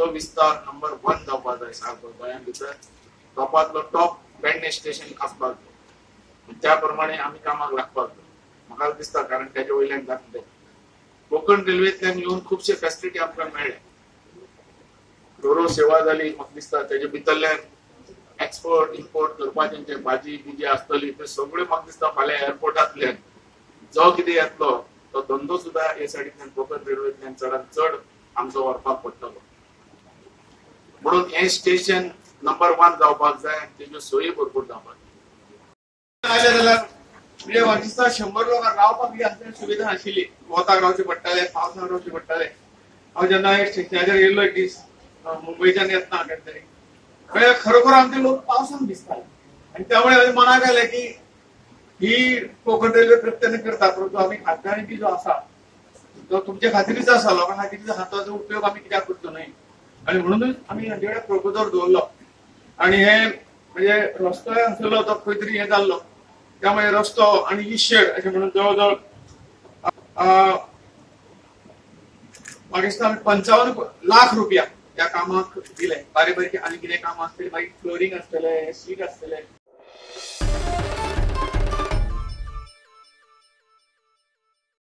तो विस्तार नंबर 1 जावपाक जाय, सारको गोंयान भितर टॉपांतलो टॉप पेडणे स्टेशन आसपाक जाय. त्या प्रमाणे आमी कामाक लागपाक जाय म्हाका दिसता, कारण तेजे वयल्यान जातलें. कोंकण रेल्वेंतल्यान येवन खुबशे फॅसिलिटी आमकां मेळ्ळे, रोरो सेवा जाली म्हाका दिसता, तेजे भितरल्यान एक्सपोर्ट इम्पोर्ट करपाचें जे भाजी बिजी आसतली ते सगळ्यो म्हाका दिसता फाल्यां एअरपोर्टांतल्यान जो कितें येतलो तो धंदो सुद्दां हे सायडींतल्यान कोंकण रेल्वेंतल्यान चडांत चड आमचो व्हरपाक पडटलो. म्हणून हें स्टेशन नंबर 1 जावपाक जाय आनी तेज्यो सोयी भरपूर जावपाक जाय. आयले जाल्यार म्हणजे म्हाका दिसता 100 लोकांक रावपाक बी असली सुविधा नाशिल्ली, वताक रावचें पडटालें, पावसाक रावचें पडटालें. हांव जेन्ना एक स्टेशनाचेर येयल्लो एक दीस मुंबयच्यान येतना केन्ना तरी, खरोखर आमचे लोक पावसान भिजताले आनी त्यामुळे म्हाज्या मनाक आयलें की ही कोंकण रेल्वे प्रयत्न करता, परंतु आमी खासदारांची जो आसा तो तुमच्या खातीरच आसा, लोकां खातीरच आसा, ताचो उपयोग आमी कित्याक करचो न्हय. आनी म्हणूनच आमी हांचे कडेन प्रपोजल दवरलो आनी हे म्हणजे रस्तो आसलो तो खंय तरी हें जाल्लो, त्यामुळे रस्तो आनी ही शेड अशें म्हणून जवळ जवळ म्हाका दिसता आमी 55 लाख रुपया त्या कामाक दिले. बारीक बारीक आनी कितें काम आसतलें, मागीर फ्लोरींग आसतलें, सीट आसतलें.